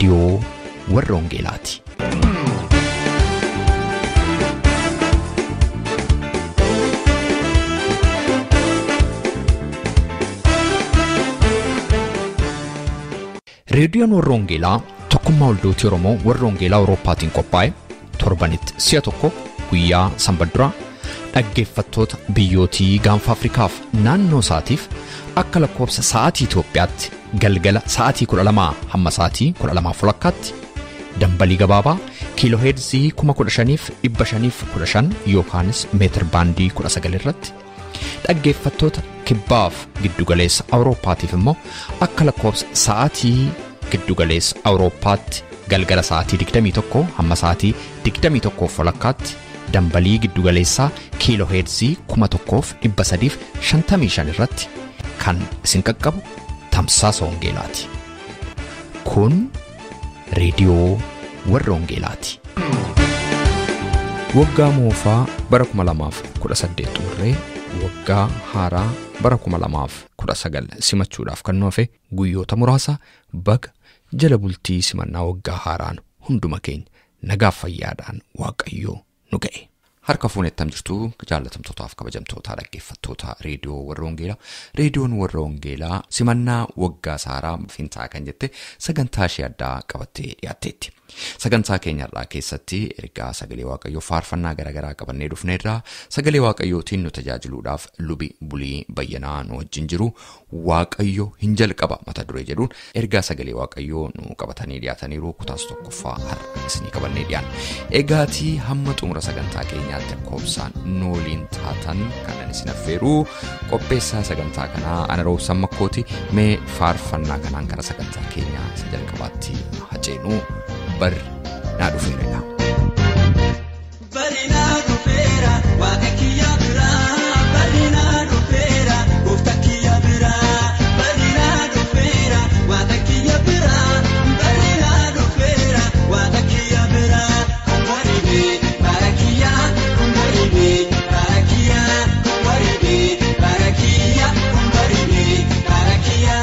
Reediyoo Warra Wangeelaati. Reediyoon Warra Wangeelaa tokkummaa waldootii Oromoo Warra Wangeelaa Awurooppaatiin qophaa'e torbanitti si'a tokko guyyaa sanbata duraa dhaggeeffattoota biyyootii gaanfa Afrikaaf naannoo isaatiif akka lakkoofsa sa'aatii Itoophiyaatti galgala sa'aatii 12 hamma sa'aatii 12:30 dambalii gabaabaa kiilooheerzii 15,515 yookaanis meetir baandii 19 irratti dhaggeeffattoota kibbaaf giddugaleessa Awurooppaatiif immoo akka lakkoofsa sa'aatii giddugaleessa Awurooppaatti galgala sa'aatii 21 hamma sa'aatii 21:30 dambalii giddugaleessaa kiilooheerzii 1355 irratti kan isin qaqqabu tamsaasa Wangeelaati. Kun Reediyoo Warra Wangeelaati. Waggaa moofaa bara 2018 xumurree waggaa haaraa bara 2019 simachuudhaaf kan nu hafe guyyoota muraasa baga jala bultii simannaa waggaa haaraan hunduma keenya nagaaf fayyaadhaan Waaqayyoo nu ga'e. Harka fuunettam jirtu jaallatamtootaaf kabajamtoota dhaggeeffattoota Reediyoo Warra Wangeelaa. Reediyoon Warra Wangeelaa simannaa waggaa haaraa fintaa kan jette sagantaa ishee addaa qabattee dhiyaatteetti. Sagantaa keenyarraa keessatti ergaa sagalee Waaqayyoo faarfannaa garaagaraa qabannee dhufneerra. Sagalee Waaqayyootiin nu tajaajiluudhaaf lubi Bulii Bayyanaa nu wajjin jiru. Waaqayyo hin jalqaba mata duree jedhuun ergaa sagalee Waaqayyoo nu qabatanii dhiyaataniiru. Kutaas tokkoffaa har'a isinii qabannee dhiyaanna. Egaatii hamma xumura sagantaa keenyaatti lakkoofsaan nu waliin taatan kanan isin affeeru qopheessaa sagantaa kanaa ana Roobsan Makkooti. Mee faarfannaa kanaan gara sagantaa keenyaa isa jalqabaatti haa ceenu. Barri naa dhufeera. Barri naa dhufeera waaqa kiyya biraa. Barri naa dhufeera gooftaa kiyya biraa. Barri naa dhufeera waaqa kiyya biraa. Barri naa dhufeera waaqa kiyya biraa. Kun bara kiyya, kun bara kiyya, kun bara kiyya, kun bara kiyya.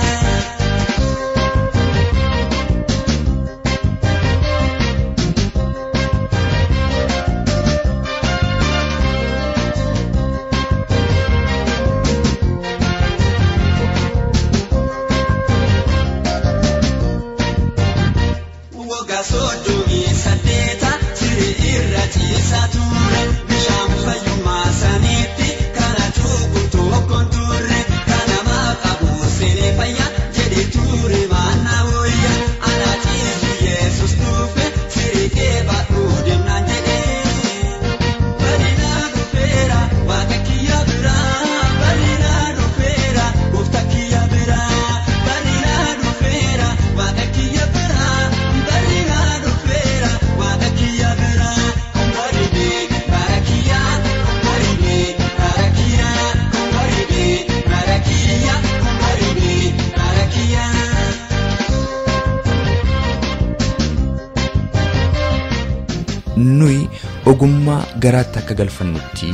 Nuyi ogummaa garaatti akka galfannutti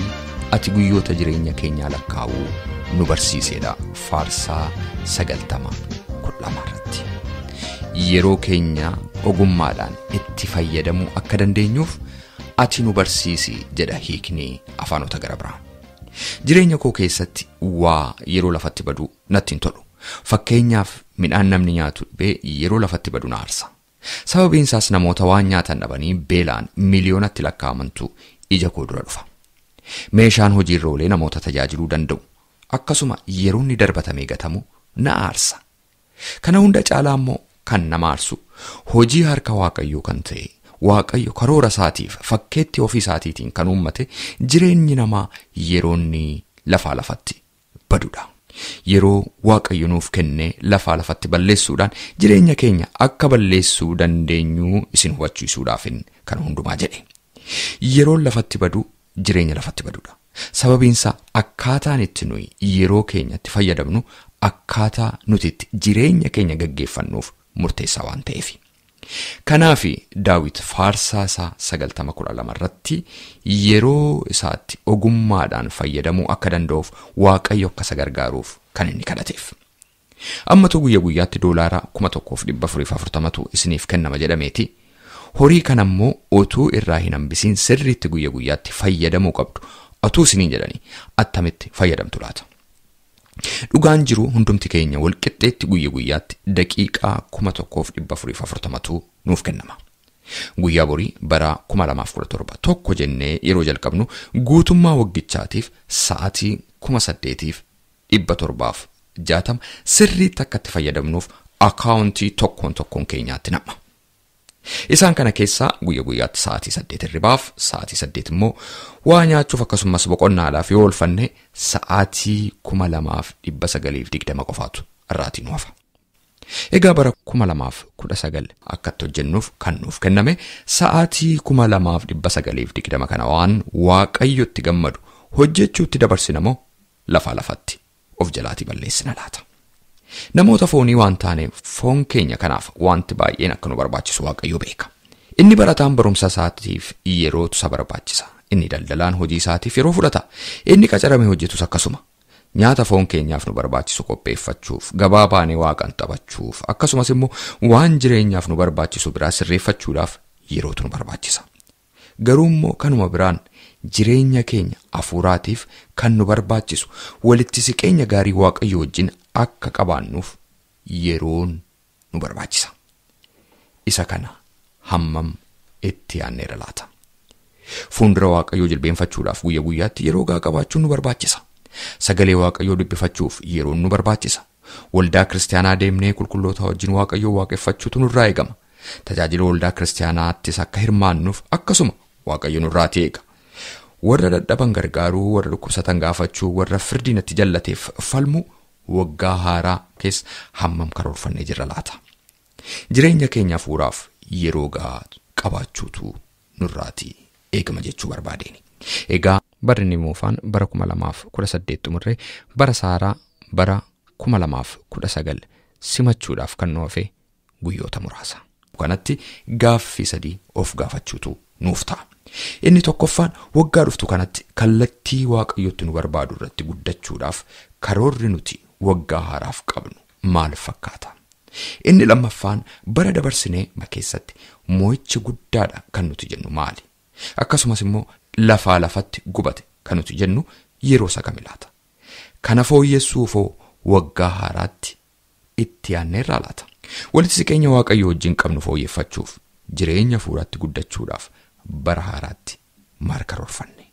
ati guyyoota jireenya keenyaa lakkaa'uu nu barsiisedha. Faarsaa 90:12 irratti. Yeroo keenya ogummaadhaan itti fayyadamuu akka dandeenyuuf ati nu barsiisi jedha hiikni afaanota gara biraa. Jireenya koo keessatti waa yeroo lafatti badu natti hin tolu. Fakkeenyaaf midhaan namni nyaatu dhibee yeroo lafatti badu na aarsa. Sababiin isaas namoota waan nyaatan dhabanii beelaan miliyoonatti lakkaa'amantu ija koo dura dhufa. Meeshaan hojiirra oolee namoota tajaajiluu danda'u akkasuma yeroo inni darbatamee gatamu na aarsa. Kana hunda caalaa immoo kan nama aarsu hojii harka Waaqayyoo kan ta'e Waaqayyo karoora isaatiif fakkeetti ofii isaatiitiin kan uummate jireenyi namaa yeroo inni lafaa lafatti badudha. Yeroo Waaqayyo nuuf kennee lafaa lafatti balleessuudhaan jireenya keenya akka balleessuu dandeenyu isin hubachiisuudhaaf kan hundumaa jedhe. Yeroon lafatti badu jireenya lafatti badudha. Sababiin isaa akkaataan itti nuyi yeroo keenyatti fayyadamnu akkaataa nuti itti jireenya keenya gaggeeffannuuf murteessaa waan ta'eef. Kanaaf Daawit faarsaa isaa 90:12 irratti yeroo isaatti ogummaadhaan fayyadamuu akka danda'uuf Waaqayyo akka isa gargaaruuf kan inni kadhateef. Ammatu guyya guyyaatti doolaara 1440tu isiniif kennama jedhameeti. Horii kana immoo otuu irraa hin hambisiin sirriitti guyya guyyaatti fayyadamuu qabdu. Otuu isiniin jedhanii attamitti fayyadamtu laata? Dhugaan jiru hundumti keenya walqixxeetti guyya guyyaatti daqiiqaa 1440tu nuuf kennama. Guyyaa borii bara 2017 tokko jennee yeroo jalqabnu guutummaa waggichaatiif sa'aatii 8760 sirriitti akka itti fayyadamnuuf akaawuntii tokkoon tokkoon keenyaatti nama. Isaan kana keessaa guyya guyyaatti sa'aatii 8 hirribaaf, sa'aatii 8 immoo waa nyaachuuf akkasumas boqonnaadhaaf yoo oolfanne sa'aatii 2920 qofaatu irraatii nu hafa. Egaa bara 2019 akkatti hojjennuuf kan nuuf kenname sa'aatii 2920 kana waan Waaqayyotti gammadu hojjechuutti dabarsina moo lafaa lafatti of jalaatii balleessina laata? Namoota foonii waan taaneef foon keenya kanaaf wanti baay'een akka nu barbaachisu Waaqayyo beeka. Inni barataan barumsa isaatiif yerootu isa barbaachisa. Inni daldalaan hojii isaatiif yeroo fudhata. Inni qacarame hojjetus akkasuma. Nyaata foon keenyaaf nu barbaachisu qopheeffachuuf, gabaa baanee waaqan taphachuuf, akkasumas immoo waan jireenyaaf nu barbaachisu biraa sirreeffachuudhaaf yerootu nu barbaachisa. Garuu immoo kanuma biraan jireenya keenya hafuuraatiif kan nu barbaachisu walitti siqeenya gaarii Waaqayyo wajjin akka qabaannuuf yeroon nu barbaachisa. Isa kana hammam itti yaadneera laata? Fuuldura Waaqayyoo jilbeenfachuudhaaf guyya guyyaatti yeroo gahaa qabaachuun nu barbaachisa. Sagalee Waaqayyoo dubbifachuuf yeroon nu barbaachisa. Waldaa kiristaanaa deemnee qulqulloota wajjin Waaqayyoo waaqeffachuutu nurraa eegama. Tajaajila waldaa kiristaanaattis akka hirmaannuuf akkasuma Waaqayyo nurraati eega. Warra dadhaban gargaaruu, warra dhukkubsatan gaafachuu, warra firdiin itti jallateef falmuu waggaa haaraa keessa hammam karoorfannee jirra laata? Jireenya keenya hafuuraaf yeroo gahaa qabaachuutu nurraati eegama jechuu barbaadeeni. Egaa barri inni moofaan bara 2018 xumurree bara saaraa bara 2019 simachuudhaaf kan nu hafe guyyoota muraasa. Kanatti gaaffii sadii of gaafachuutu nuuf ta'a. Inni tokkoffaan waggaa dhuftu kanatti kallattii Waaqayyotti nu barbaadu irratti guddachuudhaaf karoorri nuti waggaa haaraaf qabnu maal fakkaata? Inni lammaffaan bara dabarsinee keessatti mo'ichi guddaadha kan nuti jennu maali? Akkasumas immoo lafaa lafatti gubate kan nuti jennu yeroo isa kami laata? Kana fooyyessuufoo waggaa haaraatti itti yaadneerraa laata? Walitti siqeenya Waaqayyo wajjin qabnu fooyyeffachuuf jireenya hafuuraatti guddachuudhaaf bara haaraatti maal karoorfanne?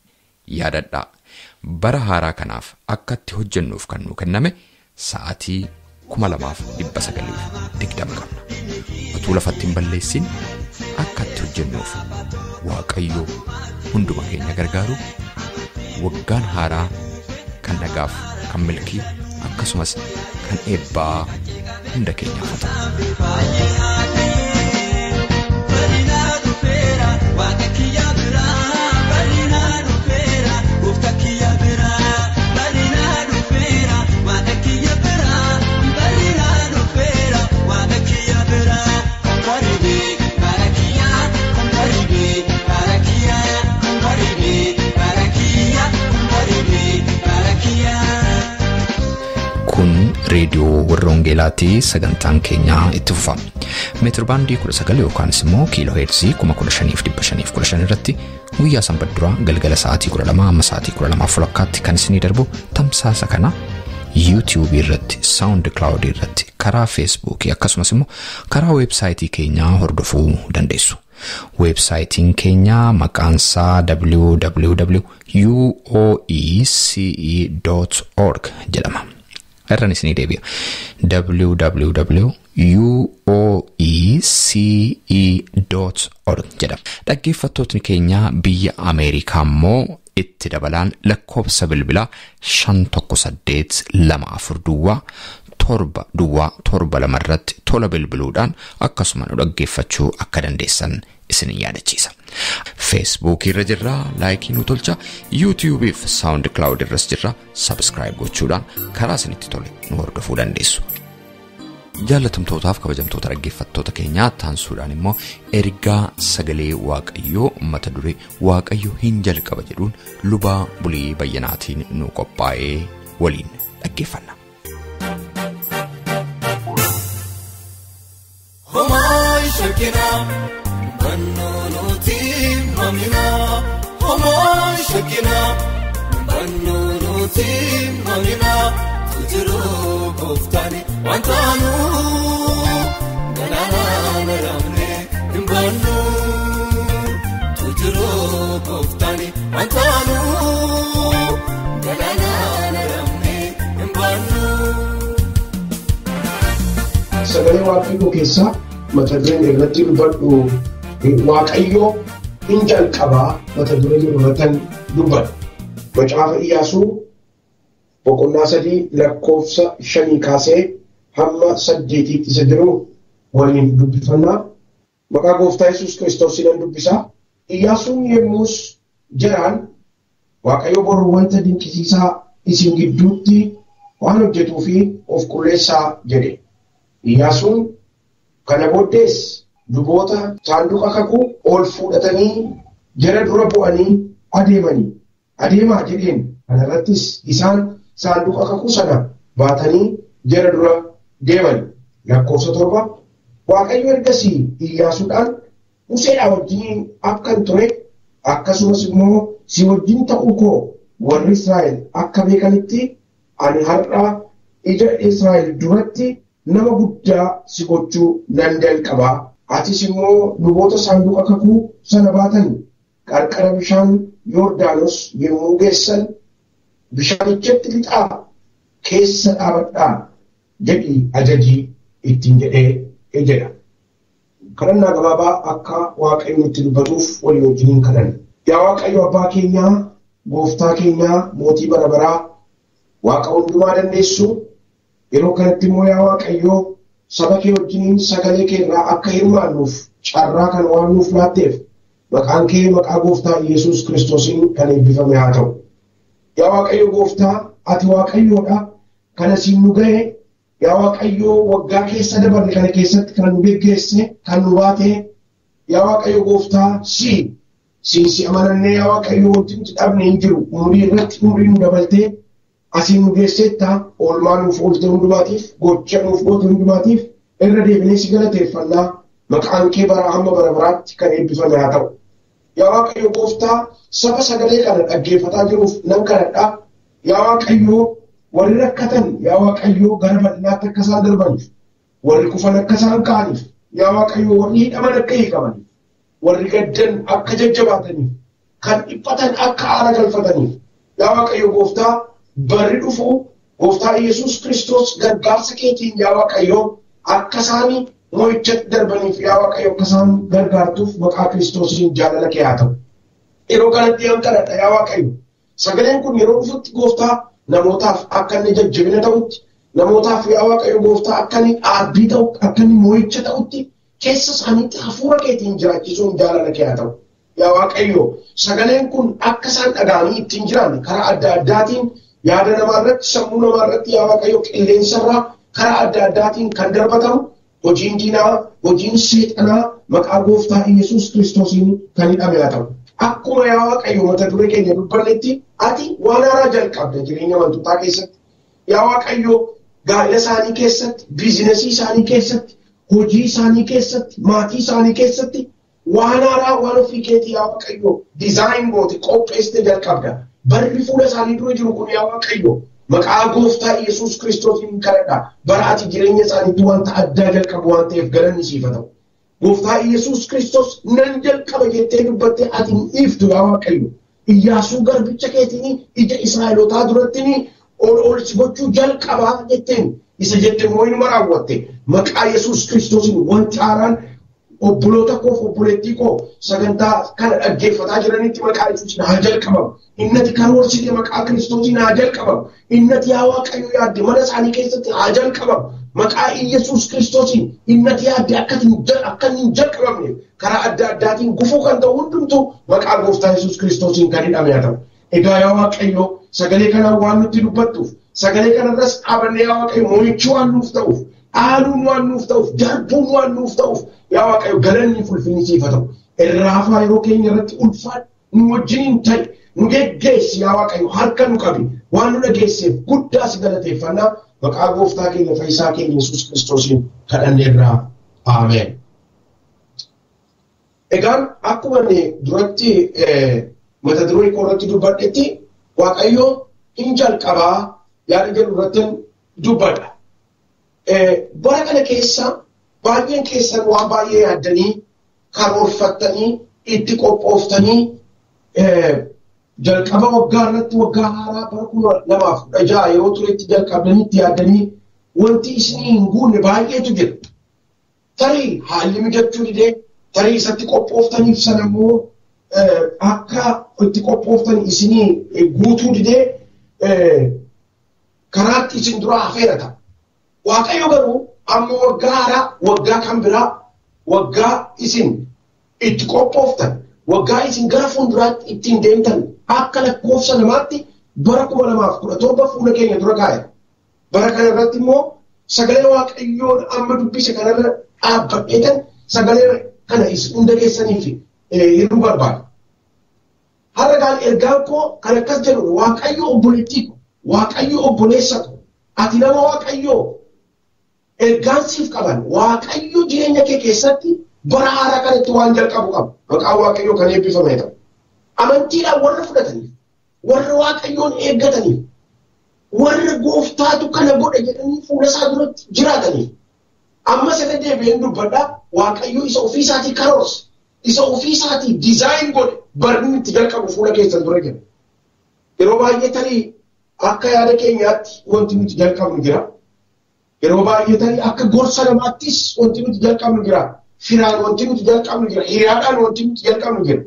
Yaadadhaa, bara haaraa kanaaf akka itti hojjennuuf kan nu kenname sa'aatii 2920 qabna. Utuu lafatti hin balleessin akka itti hojjennuuf Waaqayyo hunduma keenya gargaaru. Waggaan haaraa kan nagaaf, kan milkii akkasumas kan eebbaa hunda keenyaaf haa ta'u. Kun reediyoo warra Wangeelaatii sagantaan keenyaa itti fufa. Meetir baandii 19 yookaanis immoo kiiloo heerzii 15,515 irratti guyyaa sanbata duraa galgala sa'aatii 12 amma sa'aatii 12:30 kan isinii darbu tamsaasa kana YouTube irratti, SoundCloud irratti, karaa Facebook akkasumas immoo karaa weebsaayitii keenyaa hordofuu dandeessu. Weebsaayitiin keenya maqaan isaa www.uoece.org jedhama. Irraan isinii deebi'a. www.uoece.org jedhama. Dhaggeeffattootni keenya biyya Ameerikaa immoo itti dabalaan lakkoofsa bilbilaa 518 24 duwwaa 7 duwwaa 7 2 irratti tola bilbiluudhaan akkasuma nu dhaggeeffachuu akka dandeessan isin yaadachiisa. Facebook irra jirra, laayikii nu tolcha, YouTube fi SoundCloud irras jirra, subscribe gochuudhaan karaa isinitti tole nu hordofuu dandeessu. Jaallatamtootaaf kabajamtoota dhaggeeffattoota keenyaa taansuudhaan immoo ergaa sagalee Waaqayyoo mata duree Waaqayyo hin jalqaba jedhuun lubaa Bulii Bayyanaatiin nu qophaa'ee waliin dhaggeeffanna. shakkina bannuunuti mamina homaa shakkina bannuunuti mamina tujiruu gooftaani wantaanu galaanaan ramne hin bannu tujiruu gooftaani wantaanu galaanaan ramne hin bannu. Sagalee Waaqayyoo keessaa mata dureen irratti dubbadhu Waaqayyoo hin jalqabaa mata duree jedhu irratti dubbadhu. Macaafa Iyyaasuu boqonnaa 3 lakkoofsa 5 kaasee hamma 8tti isa jiru waliin dubbifannaa. Maqaa Gooftaa Yesuus Kiristoosiin dubbisa. Iyyaasuun yemmus jedhaan Waaqayyo boru wanta dinqisiisaa isin gidduutti waan hojjetuu fi of qulleessaa jedhe. Iyyaasuun kana booddees luboota saanduqa kakuu ol fudhatanii jara dura bu'anii adeemanii adeemaa jedheen. Kanarrattis isaan saanduqa kakuu sana baatanii jara dura deeman. Lakkoofsa 7 Waaqayyo ergasii Iyyaasuudhaan Museedhaa wajjin akkan ture akkasumas immoo si wajjin ta'uu koo warri Israa'el akka beekanitti ani har'a ija Israa'el duratti nama guddaa si gochuu nan jalqabaa. Atis immoo luboota saanduqa kakuu sana baatan qarqara bishaan Yordaanos yommuu geessan bishaanichatti lixaa keessa dhaabadhaa jedhi ajajii ittiin jedhee jedha. Kadhannaa gabaabaa akka Waaqayyo nutti dubbatuuf walii wajjiniin kadhanna. Yaa Waaqayyo Abbaa keenyaa, Gooftaa keenyaa, Mootii bara baraa, Waaqa hundumaa dandeessu, yeroo kanatti immoo yaa Waaqayyo saba kee wajjiniin sagalee kee irraa akka hirmaannuuf carraa kan waan nuuf laatteef maqaan kee maqaa Gooftaa Yesuus Kiristoosiin kan eebbifame haa ta'u. Yaa Waaqayyo Gooftaa, ati Waaqayyoodha. Kana siin nu ga'e, yaa Waaqayyo waggaa keessa dabarre kana keessatti kan nu geggeesse, kan nu baate, yaa Waaqayyo Gooftaa siin si amanannee yaa Waaqayyo wanti nuti dhabne hin jiru. Umurii irratti umurii nu dabaltee asiin nu geesseetta oolmaa nuuf oolte hundumaatiif, gocha nuuf goote hundumaatiif irra deebinee si galateeffannaa. Maqaan kee bara hamma bara baraatti kan eebbifame haa ta'u. Yaa Waaqayyo Gooftaa, saba sagalee kana dhaggeeffataa jiruuf nan kadhadha. Yaa Waaqayyo warri rakkatan yaa Waaqayyo gara bal'inaatti akka isaan darbaniif, warri kufan akka isaan ka'aniif, yaa Waaqayyo warri hidhaman akka hiikamaniif, warri gaddan akka jajjabaataniif, kan dhiphatan akka aara galfataniif, yaa Waaqayyo Gooftaa barri dhufu Gooftaa Yesuus Kiristoos gargaarsa keetiin yaa Waaqayyo akka isaan mo'ichatti darbaniif yaa Waaqayyo akka isaan gargaartuuf maqaa Kiristoosiin jaalala kee haa ta'u. Yeroo kanatti yan kadhadha yaa Waaqayyo. Sagaleen kun yeroo dhufutti Gooftaa namootaaf akka inni jajjabina ta'utti, namootaaf yaa Waaqayyo Gooftaa akka inni dhaabbii ta'utti, akka inni mo'icha ta'utti keessa isaaniitti hafuura keetiin jiraachisuun jaalala kee haa ta'u. Yaa Waaqayyo sagaleen kun akka isaan dhaga'anii ittiin jiran karaa adda addaatiin yaada namaa irratti, sammuu namaa irratti yaa Waaqayyo qilleensarraa karaa adda addaatiin kan darbatamu hojiin diinaa, hojiin seexanaa maqaa Gooftaa Yesuus Kiristoosiin kan hidhame haa ta'u. Akkuma yaa Waaqayyo mata duree keenya dubbannetti ati waan haaraa jalqabde jireenya amantootaa keessatti. Yaa Waaqayyo gaa'ela isaanii keessatti, biizinasii isaanii keessatti, hojii isaanii keessatti, maatii isaanii keessatti waan haaraa waan ofii keetii yaa Waaqayyo dizaayin goote qopheessite jalqabda. Barri fuula isaanii dura jiru kun yaa Waaqayyo maqaa Gooftaa Yesuus Kiristoosiin kadhadha. Bara ati jireenya isaaniitti wanta addaa jalqabu waan ta'eef galanni siif haa ta'u. Gooftaa Yesuus Kiristoos nan jalqaba jettee dubbattee ati hin dhiiftu yaa Waaqayyo. Iyyaasuu garbicha keetiin ija Israa'elootaa duratti ol ol si gochuu jalqabaa jetteen isa jette immoo inuma raawwatte. Maqaa Yesuus Kiristoosiin wanti haaraan obboloota koof obboleettii koo sagantaa kana dhaggeeffataa jiranitti maqaa Yesuusiin haa jalqabamu. Innati karoorsite maqaa Kiristoosiin haa jalqabamu. Innati yaa Waaqayyo yaadde mana isaanii keessatti haa jalqabamu. Maqaa Yesuus Kiristoosiin innati yaadde akka hin jalqabamne karaa adda addaatiin gufuu kan ta'u hundumtuu maqaa Gooftaa Yesuus Kiristoosiin kan hidhame haa ta'u. Egaa yaa Waaqayyo sagalee kanaan waan nutti dubbattuuf, sagalee kanarras dhaabannee yaa Waaqayyo mo'ichi waan nuuf ta'uuf, dhaaluun waan nuuf ta'uuf, darbuun waan nuuf ta'uuf yaa Waaqayyo galanni fulfinni siif haa ta'u. Irraa yeroo keenya irratti ulfaadhu nu wajjiniin ta'i, nu geggeessi yaa Waaqayyo harka nu qabi, waan nu dhageesseef guddaa si galateeffannaa maqaa Gooftaa keenya Fayyisaa keenya Yesuus Kiristoosiin kadhanneerraa. Ameen. Egaan akkuma inni duratti mata duree koo irratti dubbadhetti Waaqayyo hin jalqabaa yaada jedhu irratti dubbadha. Bara kana keessa baay'een keessan waan baay'ee yaaddanii karoorfattanii itti qophooftanii jalqaba waggaa irratti waggaa haaraa bara 2016 yeroo turetti jalqabdanii itti yaaddanii wanti isinii hin guunne baay'eetu jira. Tarii haalli mijachuu didee tarii isatti qophooftaniif sana immoo akka itti qophooftan isinii guutuu didee karaatti isin duraa hafeera ta'a. Waaqayyo garuu amma waggaa haaraa, waggaa kan biraa, waggaa isin itti qophooftan, waggaa isin gara fuulduraatti ittiin deemtan akka lakkoofsa namaatti bara 2017 fuula keenya dura kaa'e. Bara kana irratti immoo sagalee Waaqayyoon amma dubbise kanarra dhaabbadheetan sagalee kana isin hunda keessaniif hir'uu barbaada. Har'a gaan ergaan koo kan akkas jedhu Waaqayyo obboleettii ko, Waaqayyo obboleessa ko, ati nama Waaqayyoo ergaan siif qaban Waaqayyo jireenya kee keessatti bara haaraa kanatti waan jalqabu qaba. Maqaan Waaqayyoo kan eebbifame ta'u. Amantiidhaan warra fudhataniif, warra Waaqayyoon eeggataniif, warra gooftaatu kana godhe jedhanii fuula isaa duratti jiraataniif. Amma sana deebi'een dubbadhaa Waaqayyo isa ofii isaatii karoorse, isa ofii isaatii dizaayin godhe barri itti jalqabu fuula keessan dura jira. Yeroo baay'ee tarii akka yaada keenyaatti wanti nuti jalqabnu jira. Yeroo baay'ee tarii akka gorsa namaattis wanti nuti jalqabnu jira. Firaan wanti nuti jalqabnu jira. Hiriyaadhaan wanti nuti jalqabnu jira.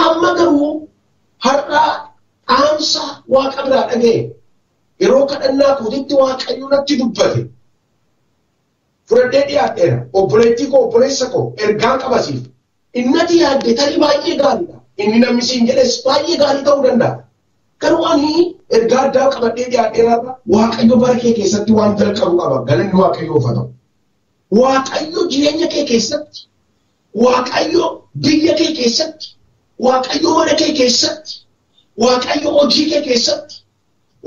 Amma garuu har'a dhaamsa Waaqa biraa dhaga'e yeroo kadhannaa kootitti Waaqayyo natti dubbate. Fudhadhee dhiyaadheera. Obboleettii koo, obboleessa koo ergaan qabasiif. Innati yaadde tarii baay'ee gaariidha. Inni namni siin jedhes baay'ee gaarii ta'uu danda'a. Garuu ani ergaa addaa qabadhee dhiyaadheera. Waaqayyo bara kee keessatti waan jalqabu qaba. Galanni Waaqayyoof haa ta'u. Waaqayyo jireenya kee keessatti, Waaqayyo biyya kee keessatti, Waaqayyo mana kee keessatti, Waaqayyo hojii kee keessatti,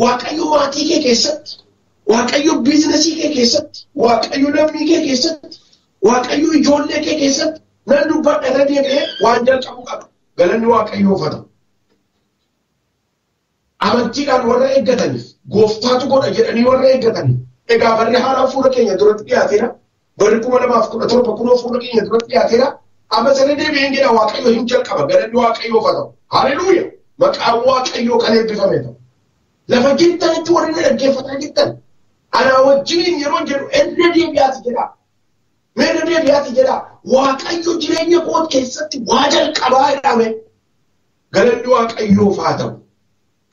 Waaqayyo maatii kee keessatti, Waaqayyo biizinasii kee keessatti, Waaqayyo lammii kee keessatti, Waaqayyo ijoollee kee keessatti nan dubbadha irra deebi'ee waan jalqabu qaba. Galanni Waaqayyoof haa ta'u. Amantiidhaan warra eeggataniif, gooftaatu godha jedhanii warra eeggataniif. Egaa barri haaraan fuula keenya duratti dhiyaateera. Barri 2017 kunoo fuula keenya duratti dhiyaateera. Amma sana deebi'een jedha Waaqayyo hin jalqaba. Galanni Waaqayyoof haa ta'u. Haleluuyaa! Maqaan Waaqayyoo kan eebbifame ta'u. Lafa jirtanitti warri na dhaggeeffataa jirtan anaa wajjiniin yeroo jedhu irra deebi'aati jedha. Mee irra deebi'aati jedha. Waaqayyo jireenya koo keessatti waa jalqabaa jedhame. Galanni Waaqayyoof haa ta'u.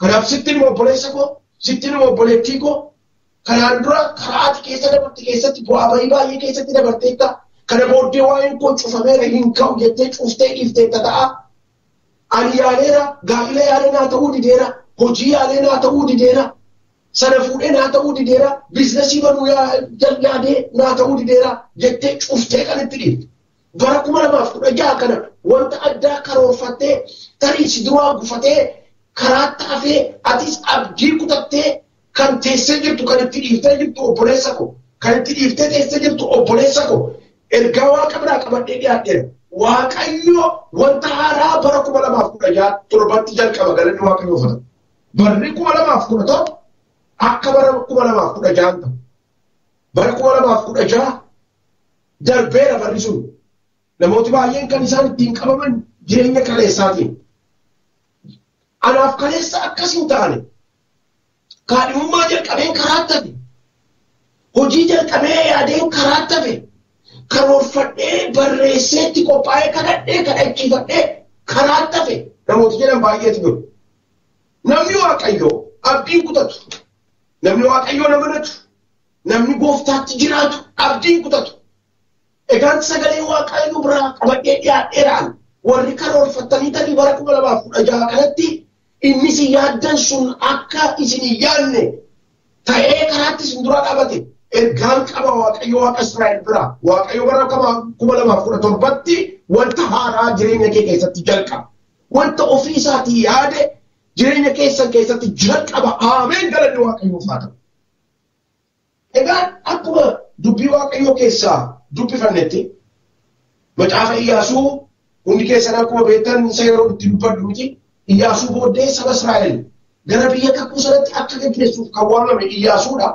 Kanaaf sitti nima obboleessa koo, sitti nima obboleettii koo, kanaan dura karaa ati keessa dabarte keessatti bu'aa bahii baay'ee keessatti dabarteetta. Kana booddee waa'een koo cufameera hin ka'u jettee cuftee dhiifteetta ta'a. Ani yaaleera, gaa'ila yaalee naa ta'uu dideera, hojii yaalee naa ta'uu dideera, sana fuudhee naa ta'uu dideera, biizinasii banuu yaadee naa ta'uu dideera jettee cuftee kan itti dhiifte. Bara 2016 kana wanta addaa karoorfattee tarii si duraa gufatee karaatti hafee atis abdii kutattee kan teessee jirtu kan itti dhiiftee jirtu obboleessa koo, kan itti dhiiftee teessee jirtu obboleessa koo ergaa Waaqa biraa qabadhee dhiyaadheera. Waaqayyo wanta haaraa bara 2016 torbatti jalqaba. Galanni Waaqayyoof haa ta'u. Barri 2017 akka bara 2016 ta'u. Bara 2016 darbeera barri sun. Namooti baay'een kan isaan ittiin qabaman jireenya kaleessaatiin. Anaaf kaleessa akkas hin taane. Kaadhimummaa jalqabeen karaatti hafe. Hojii jalqabee yaadeen karaatti hafe. Karoorfadhee barreesseetti qophaa'ee kadhadhee kadhachiifadhee karaatti hafe. Namooti jedhan baay'eetu jiru. Namni Waaqayyoo abdiin kutatu. Namni Waaqayyoo amanatu. Namni gooftaatti jiraatu abdiin kutatu. Egaan sagalee Waaqayyoo biraa qabadhee dhiyaadheeraan warri karoorfattanii tarii bara 2016 kanatti inni si yaaddan sun akka isin hin yaadne ta'ee karaatti isin dura dhaabate. Ergaan qaba Waaqayyo Waaqa Israa'el biraa. Waaqayyo bara 2017tti wanta haaraa jireenya kee keessatti jalqaba. Wanta ofii isaatii yaade jireenya keessan keessatti jalqaba. Ameen. Galanni Waaqayyoof haa ta'u. Egaan akkuma dubbii Waaqayyoo keessaa dubbifannetti macaafa Iyyaasuu Hundi keessan akkuma beektan isa yeroo itti dubbadhu miti. Iyyaasuu booddee saba Israa'el gara biyya kakuu sanatti akka geggeessuuf kan waamame Iyyaasuudha.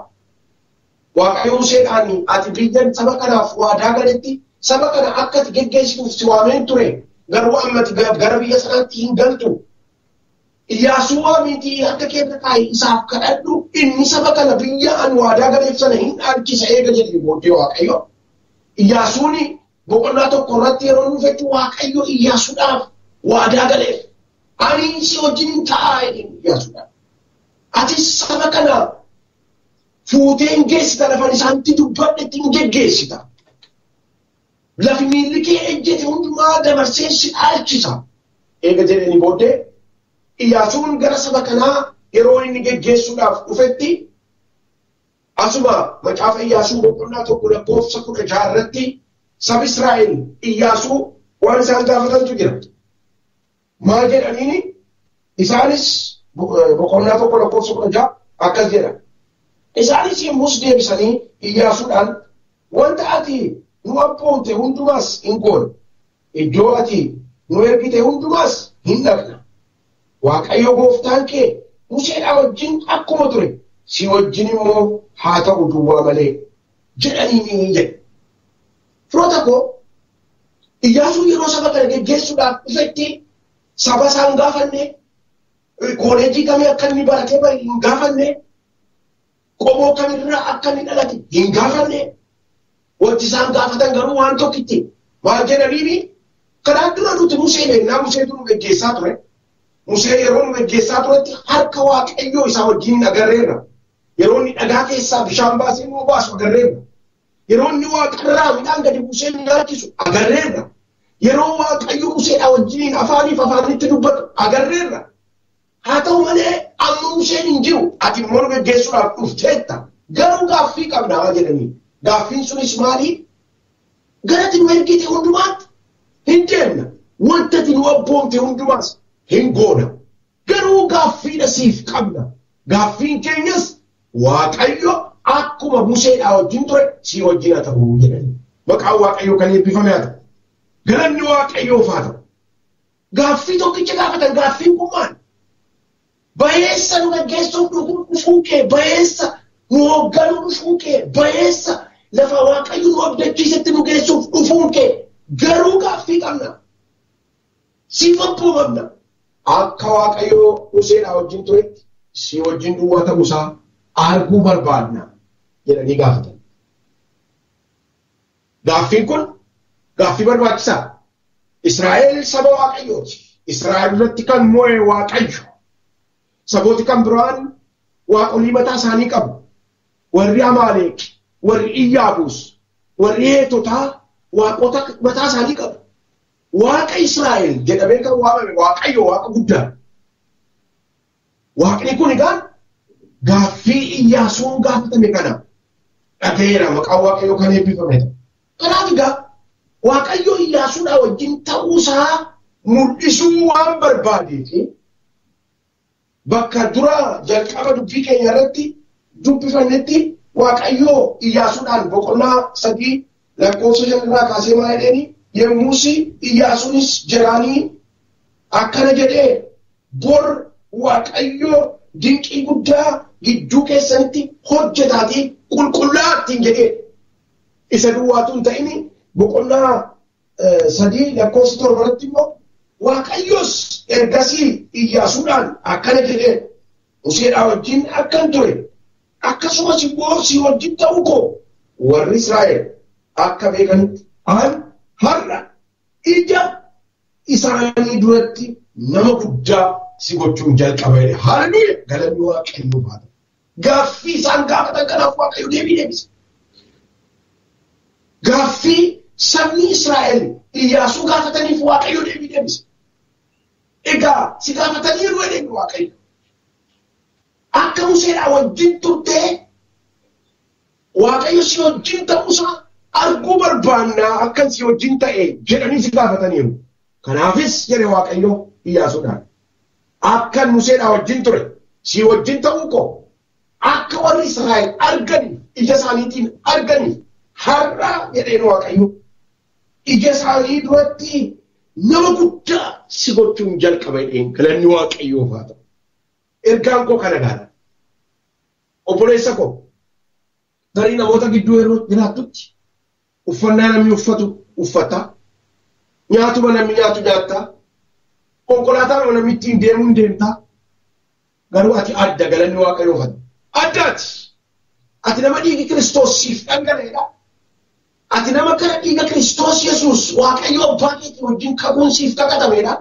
Waaqayyo Museedhaan ati biyya saba kanaaf waadaa galetti saba kana akka ati geggeessituuf si waameen ture garuu amma ati gara biyya sanaatti hin galtu. Iyyaasuu waamiitii harka keessa kaa'i isaaf kadhadhu inni saba kana biyya ani waadaa galeef sana hin dhaalchisa eega jedhee booddee Waaqayyo. Iyyaasuun boqonnaa 1 irratti yeroo inni dhufetti Waaqayyo Iyyaasuudhaaf waadaa galeef. Ani si wajjin taa'aa jedheen Iyyaasuudhaaf. Ati saba kana fuutee hin geessita lafa isaanitti dubbadhetti hin geggeessita. Lafi miilli kee ejjete hundumaa dabarsee si dhaalchisa. Eega jedhanii booddee Iyyaasuun gara saba kanaa yeroo inni geggeessuudhaaf dhufetti asuma macaafa Iyyaasuu boqonnaa 1 lakkoofsa 16 irratti saba Israa'el Iyyaasuu waan isaan gaafatantu jira. Maal jedhaniini? Isaanis boqonnaa 1 lakkoofsa 16 akkas jedha. Isaanis yommus deebisanii Iyyaasuudhaan wanta ati nu abboomte hundumaas hin goone, iddoo ati nu ergite hundumaas hin dhaqna. Waaqayyo gooftaan kee Museedhaa wajjin akkuma ture si wajjin immoo haa ta'u duwwaa malee jedhanii ni jedhe. Firoota koo, Iyyaasuun yeroo saba kana geggeessuudhaaf dhufetti saba isaan gaafanne, kooleejii kamii akka inni baratee bare hin gaafanne, qomoo kamirraa akka inni dhalate hin gaafanne. Wanti isaan gaafatan garuu waan tokkitti maal jedhaniini? Kanaan dura nuti Musee beeknaa, Museetu nu geggeessaa ture. Musee yeroo nu geggeessaa turetti harka Waaqayyoo isaa wajjin agarreerra. Yeroo inni dhagaa keessaa bishaan baasee nu baasu agarreerra. Yeroo inni waaqarraa midhaan gadi buusee nu nyaachisu agarreerra. Yeroo Waaqayyo Museedhaa wajjin afaaniif afaanitti dubbatu agarreerra. Haa ta'u malee amma Museen hin jiru, ati immoo nu geggeessuudhaaf dhufteetta. Garuu gaaffii qabnaa jedhanii. Gaaffiin sunis maali? Gara ati nu ergite hundumaatti hin deemna. Wanta ati nu abboomte hundumaas hin goona. Garuu gaaffiidha siif qabna. Gaaffiin keenyas Waaqayyo akkuma Museedhaa wajjin ture si wajjin haa ta'u jedhanii. Maqaan Waaqayyoo kan eebbifame haa ta'u. Galanni Waaqayyoof haa ta'u. Gaaffii tokkicha gaafatan gaaffiin kun maali? Bayeessa nu gaggeessuuf dhufuu kee, bayeessa nu hoogganuu dhufuu kee, bayeessa lafa Waaqayyo nu abdachiisetti nu geessuuf dhufuun kee garuu gaaffii qabna. Siif abboomamna. Akka Waaqayyo Museedhaa wajjin turetti si wajjin duwwaa ta'uusaa arguu barbaadna jedhanii gaafatan. Gaaffiin kun gaaffii barbaachisaa. Israa'el saba Waaqayyooti. Israa'el irratti kan mo'e Waaqayyo. Sabooti kan biraan waaqolii mataa isaanii qabu. Warri Amaaleq, warri Iyyaabuus, warri Heetotaa waaqota mataa isaanii qabu. Waaqa Israa'el jedhamee kan waamame Waaqayyo Waaqa guddaa. Waaqni kun egaa gaaffii Iyyaasuun gaafatame kana dhaga'eera. Maqaan Waaqayyoo kan eebbifame. Kanaaf egaa Waaqayyo Iyyaasuudhaa wajjin ta'uusaa mul'isuu waan barbaadeef bakka dura jalqaba dubbii keenya irratti dubbifannetti Waaqayyo Iyyaasuudhaan boqonnaa 3 lakkoofsa 5 irraa kaasee maal jedheeni? Yommus Iyyaasuunis jiraanii akkana jedhee bor Waaqayyo dinqii guddaa gidduu keessanitti hojjetaatii qulqullaa'aa ittiin jedhee. Isa duwwaatu hin ta'in boqonnaa 3 lakkoofsa 7 irratti immoo Waaqayyos ergasii Iyyaasuudhaan akkana jedhee Museedhaa wajjin akkan ture akkasumas immoo si wajjin ta'uu koo warri Israa'el akka beekanitti an har'a ija isaanii duratti nama guddaa si gochuun jalqaba jedhe. Haleluuyaa! Galanni Waaqayyoof haa ta'u. Gaaffii isaan gaafatan kanaaf Waaqayyo deebii deebise. Gaaffii sabni Israa'el Iyyaasuu gaafataniif Waaqayyo deebii deebise. Egaa si gaafataniiru jedheen Waaqayyo. Akka Museedhaa wajjin turtee Waaqayyo si wajjin ta'uusaa arguu barbaannaa akka si wajjin ta'e jedhanii si gaafataniiru. Kanaafis jedhe Waaqayyo Iyyaasuudhaan. Akka Museedhaa wajjin ture si wajjin ta'uu koo akka warri Israa'el arganiif ija isaaniitiin arganiif har'a jedheen Waaqayyo ija isaanii duratti Nama guddaa si gochuun jalqaba jedheen galanni Waaqayyoof haa ta'u. Ergaan koo kana gaara. Obboleessa koo tarii namoota gidduu yeroo jiraattutti uffannaa namni uffatu uffata. Nyaatuma namni nyaatu nyaatta. Konkolaataa namni ittiin deemuun deemta. Garuu ati adda galanni Waaqayyoof haa ta'u. Addaati. Ati nama dhiigi Kiristoos siif dhangala'edha. Ati nama kana dhiiga Kiristoos Yesuus Waaqayyo abbaa keetii wajjin kakuun siif kakatameedha.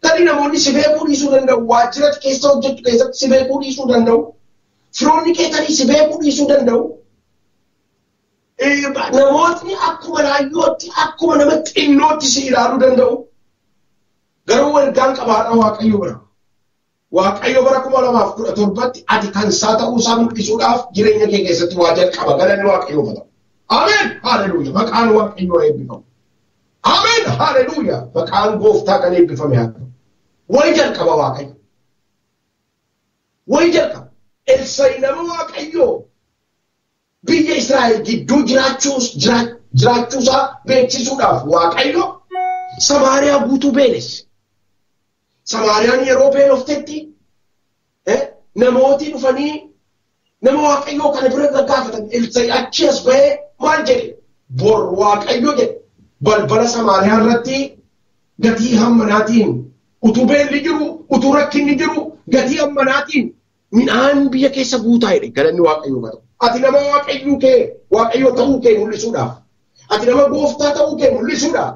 Tarii namoonni si beekuu dhiisuu danda'u. Waajjira keessa hojjechuu keessatti si beekuu dhiisuu danda'u. Firoonni kee tarii si beekuu dhiisuu danda'u. Namootni akkuma laayyootti akkuma nama xinnootti si ilaaluu danda'u. Garuu ergaan qabaadha Waaqayyo bira. Waaqayyo bara 2017tti ati kan isaa ta'uu isaa mul'isuudhaaf jireenya kee keessatti waa jalqaba galanni Waaqayyoof haa ta'u. Ameen! Haleluuya! Maqaan Waaqayyoo eebbifamu. Ameen! Haleluuya! Maqaan gooftaa kan eebbifame haa ta'u. Wayi jalqaba Waaqayyo. Wayi jalqaba. Elsaa'i nama Waaqayyoo biyya Israa'el gidduu jiraachuusaa beeksisuudhaaf Waaqayyo Samaariyaa guutuu beelesse. Samaariyaan yeroo beeloftetti namooti dhufanii nama Waaqayyoo kana bira gaggaafatan. Elsaa'i achi as ba'ee maal jedhe? Bor Waaqayyo jedhe balbala Samaariyaa irratti gatii hammanaatiin utuu beelli jiru utuu rakkinni jiru gatii hammanaatiin midhaan biyya keessa guutaa jedhe galanni Waaqayyoo haa ta'u. Ati nama Waaqayyoo kee Waaqayyoo ta'uu kee mul'isuudhaaf, ati nama gooftaa ta'uu kee mul'isuudhaaf,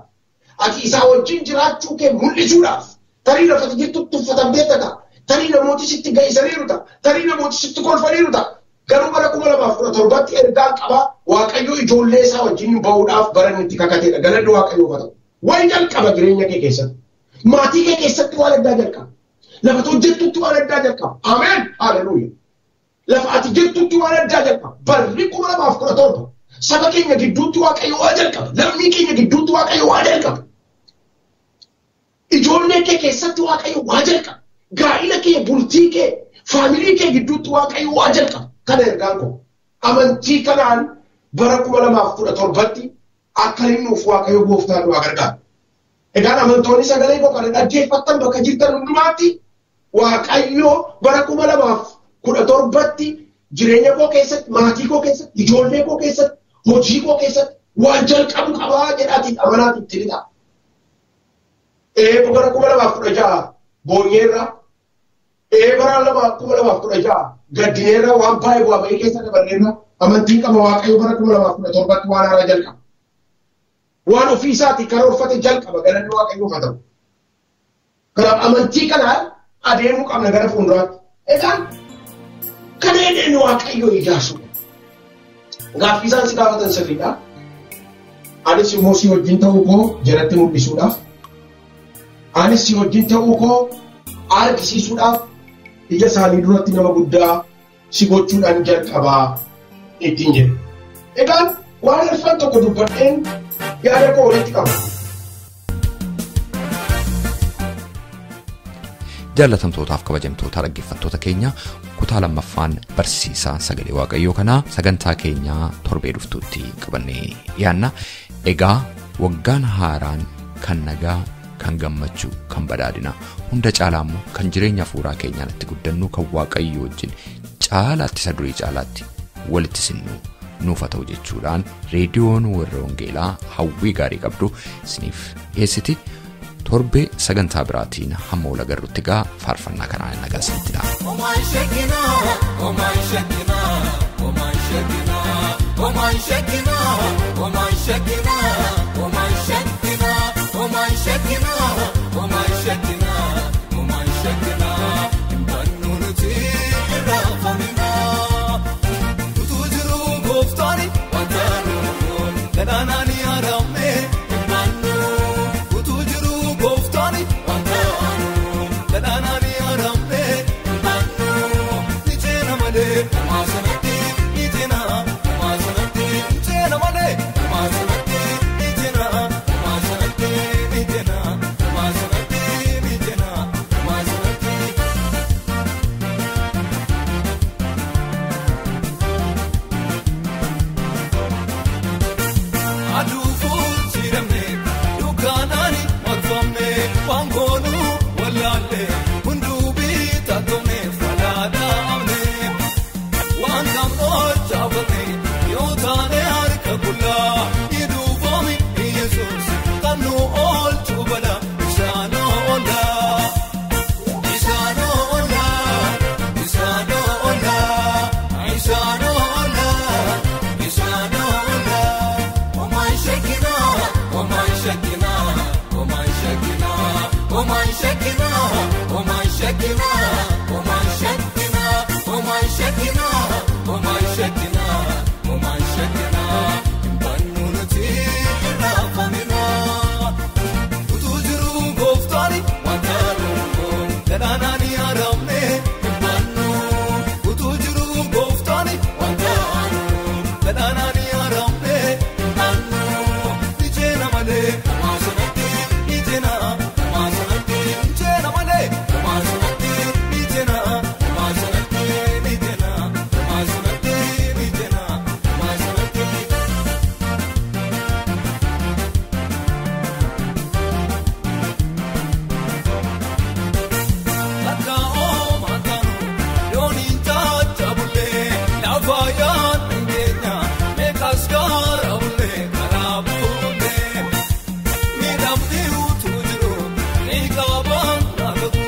ati isaa wajjin jiraachuu kee mul'isuudhaaf tarii lafa jirtutti tuffatamtee ta'a. Tarii namooti sitti ga'isaniiru ta'a. Tarii namooti sitti kolfaniiru ta'a. Garuu bara 2017tti ergaan qabaa Waaqayyo ijoollee isaa wajjin bahuudhaaf bara inni itti kakateedha. Galanni Waaqayyoof haa ta'u. Waan jalqaba jireenya kee keessatti. Maatii kee keessatti waan addaa jalqaba. Lafa hojjettutti waan addaa jalqaba. Ameen! Haleluuya! Lafa ati jirtutti waan addaa jalqaba. Barri 2017 saba keenya gidduutti Waaqayyo waa jalqaba. Lammii keenya gidduutti Waaqayyo waa jalqaba. Ijoollee kee keessatti Waaqayyo waa jalqaba. Gaa'ila kee, bultii kee, faamilii kee gidduutti Waaqayyo waa jalqaba. Kana ergaan koo. Amantii kanaan bara 2017tti akka inni nuuf Waaqayyo gooftaan nu gargaara. Egaan amantoonni sagalee koo kana dhaggeeffattan bakka jirtan hundumaatti Waaqayyo bara 2017tti jireenya koo keessatti, maatii koo keessatti, ijoollee koo keessatti, hojii koo keessatti waan jalqabu qabaa jedhaatiin amanaatiin itti lixa. Bara 2016 boonyeerra, bara 2016 gaddineerra waan baay'ee bu'aa bahii keessa dabarreerra amantiin qaba Waaqayyo bara 2017tti waan haaraa jalqaba. Waan ofii isaatii karoorfate jalqaba galanni Waaqayyoof haa ta'u. Kanaaf amantii kanaan adeemuu qabna gara fuulduraatti. Egaan kana jedheen Waaqayyo Iyyaasuu. Gaaffii isaan si gaafatan sirriidha. Anis immoo si wajjin ta'uu koo jalatti mul'isuudhaaf, anis si wajjin ta'uu koo argisiisuudhaaf ija isaanii duratti nama guddaa si gochuudhaan jalqabaa ittiin jedhu. Egaan waan arfan tokko dubbadheen yaada koo walitti qaba. Jaallatamtootaaf kabajamtoota dhaggeeffattoota keenya kutaa lammaffaan barsiisaa sagalee Waaqayyoo kanaa sagantaa keenyaa torbee dhuftuutti qabannee dhiyaanna. Egaa waggaan haaraan kan nagaa, kan gammachuu, kan badhaadhina hunda caalaa immoo kan jireenya hafuuraa keenyaan itti guddannu kan Waaqayyoo wajjin caalaatti isa durii caalaatti walitti sinnuu nuuf haa ta'u jechuudhaan reediyoon warra wangeelaa hawwii gaarii qabdu isiniif dhiyeessiti. Torbee sagantaa biraatiin hamma wal agarrutti gaa faarfannaa kanaan nagaa isinitti dhaama. Omaan shakkinaa, omaan shakkinaa, omaan shakkinaa, omaan shakkinaa, omaan shakkinaa, omaan shakkinaa, omaan shakkinaa, omaan shakkinaa, omaan shakkinaa, hin bannu nuti irraanfaminaa. Utuu jiruu gooftaan wanta nuun galaanaan yaadamne hin bannu. Utuu jiruu gooftaan wanta nuun galaanaan yaadamne hin bannu. Ni ceena malee homaa sanatti ni ceena homaa sanatti ni ceena malee homaa sanatti ni ceena homaa sanatti ni ceena homaa sanatti. shakkina, homaa shakkina, homaa shakkina, homaa shakkina, homaa shakkina, homaa shakkina. Hin nuti raafamina. Utuu jiru gooftaan wanta nuun galaanaan yaadamne hin bannu. Utuu jiru gooftaan wanta nuun galaanaan yaadamne hin bannu. Ijeena malee homaa sanatti ijeena homaa sanatti ijeena malee homaa sanatti ijeena homaa sanatti ijeena homaa sanatti ijeena homaa sanatti. Lakka oomaatanu yooniin jajjabullee lafa yaadne keenya meeqas gaara bullee karaa bullee miidhamni utuu jiru ni qaban naafatu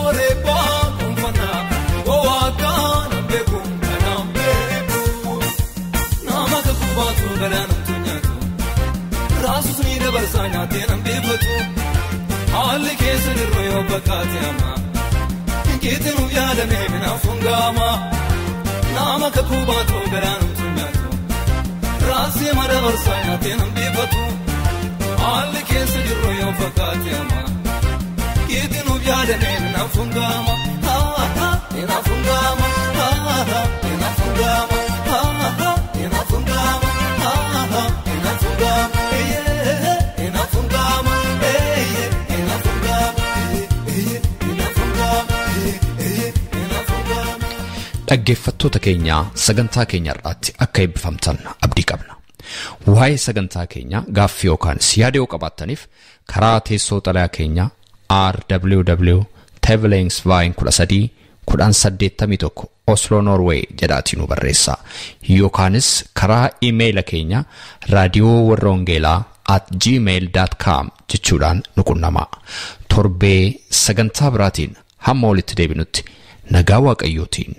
oreebaa gonfannaa gowwaa kana beeku kanaan beeku nama kakuu baatu galaanatu nyaatu raasus ni dabarsaa nyaatee nan beekatu. Haalli keessa jirru yoo fakkaate ama Inkiitti nuuf yaadame minaaf hungaama Nama kakuu baatu galaanumtu nyaatu Raasii madabarsaa nyaatee nan beekatu. Haalli keessa jirru yoo fakkaate ama Inkiitti nuuf yaadame minaaf hungaama Minaaf hungaama Minaaf hungaama Minaaf hungaama Minaaf hungaama Minaaf hungaama Minaaf hungaama Minaaf hungaama Minaaf hungaama. Dhaggeeffattoota keenyaa sagantaa keenya irraatti akka eebbifamtan abdii qabna. Waa'ee sagantaa keenyaa gaaffii yookaan yaada yoo qabaattaniif karaa teessoo xalayaa keenyaa RWW Tevelingsveien 13 1081 Oslo Norway jedhaatii nu barreessaa. Yookaanis karaa iimeeyila keenya raadiyoo warra wangeelaa @gmail.com jechuudhaan nu qunnamaa. Torbee sagantaa biraatiin hamma walitti deebinutti nagaa Waaqayyootiin